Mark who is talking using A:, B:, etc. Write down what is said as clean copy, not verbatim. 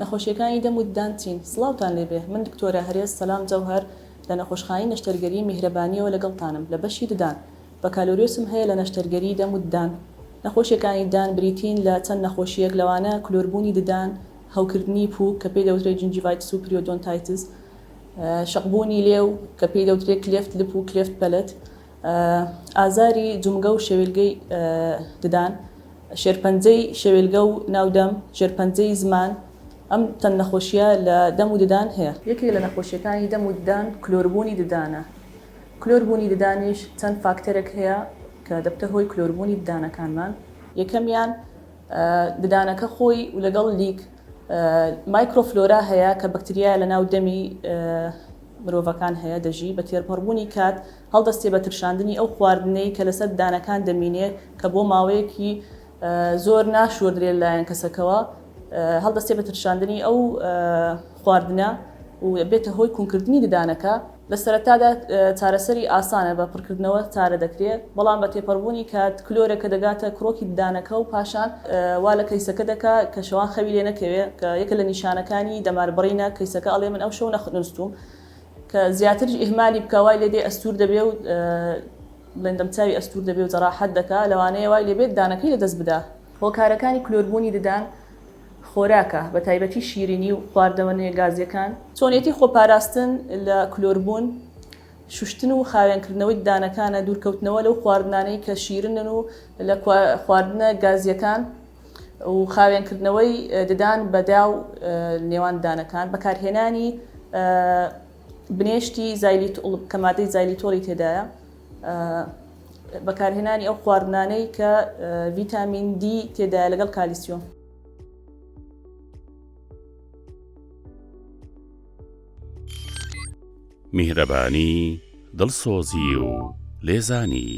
A: نەخۆشیەکانی دەم و ددان چین؟ سڵاوتان لێبێ من دکتۆرە هەرێز سەلام جەوهەر لە نەخۆشخانەی نەشتەرگەری میهرەبانیەوە لەگەڵتانم لە بەشی ددان بەکالۆریۆسم هەیە لە نەشتەرگەری دەم و ددان نەخۆشیەکانی ددان بریتین لە چەند نەخۆشیەک لەوانە کلۆربوونی ددان هەوکردنی پوک کە پێی دەوترێت gingivitis و periodontitis شەقبوونی لێو کە پێی دەوترێت cleft lip و cleft palate ئازاری جومگە و شەویلگەی ددان، شێرپەنجەی شەویلگە و ناو دەم، شێرپەنجەی زمان، ئەم چەند نەخۆشییە لە دەم و ددان هەیە. یەکێک لە نەخۆشییەکانی دەم و ددان کلۆربوونی ددانە، کلۆربوونی ددانیش چەند فاکتەرێک هەیە کە دەبتە هۆی کلۆربوونی ددانەکانمان. یەکەمیان ددانەکە خۆی و لەگەڵ لیک microflora هەیە کە بەکتریایە لەناو دەمی مرۆڤەکان هەیە دەژی، بە تێرپەڕبوونی کات هەڵدەستێ بە ترشاندنی ئەو خواردنەی کە لەسەر ددانەکان دەمینێ کە بۆ ماوەیەکی زۆر ناشۆردرێ لەلایەن کەسەکەوە هەڵدەستێ بە ترشاندنی ئەو خواردنە و بێتە هۆی کونکردنی ددانەکە. لە سەرەتادا چارەسەری ئاسانە بە پڕکردنەوە چارە دەکرێت، بەڵام بە تێپەڕبوونی کات کلۆرەکە دەگاتە کرۆکی ددانەکە و پاشان وا لە کەیسەکە دەکات کە شەوان خەوی لێ نەکەوێت کە یەکە لە نیشانەکانی دەماربڕینە، کەیسەکە ئەڵێ من ئەو شەو نەنوستووم کە زیاتریش ئیهمالی بکا وای لێ دێ ئەستوور دەبێ و بڵێن دەمچاوی ئەستوور دەبێ و جەراحەت دەکا لەوانەیە وای لێ بێت ددانەکەی لەدەست بدا. هۆکارەکانی کلۆربوونی ددان خۆراکە، بە تایبەتی شیرینی و خواردەوەنیە گازیەکان. چۆنیەتی خۆپاراستن لە کلۆربوون، شوشتن و خاوێنکردنەوەی ددانەکانە، دوورکەوتنەوە لەو خواردنانەی کە شیرنن و لە خواردنە گازیەکان و خاوێنکردنەوەی ددان بە داو نێوان ددانەکان، بەکارهێنانی بنێشتی xylitol کە مادەی xylitol ی تێدایە. بەکارهێنانی ئەو خواردنانەی کە ڤیتامین دی تێدایە لەگەڵ کالیسیۆم.
B: میهرەبانی، دڵسۆزی و لێزانی.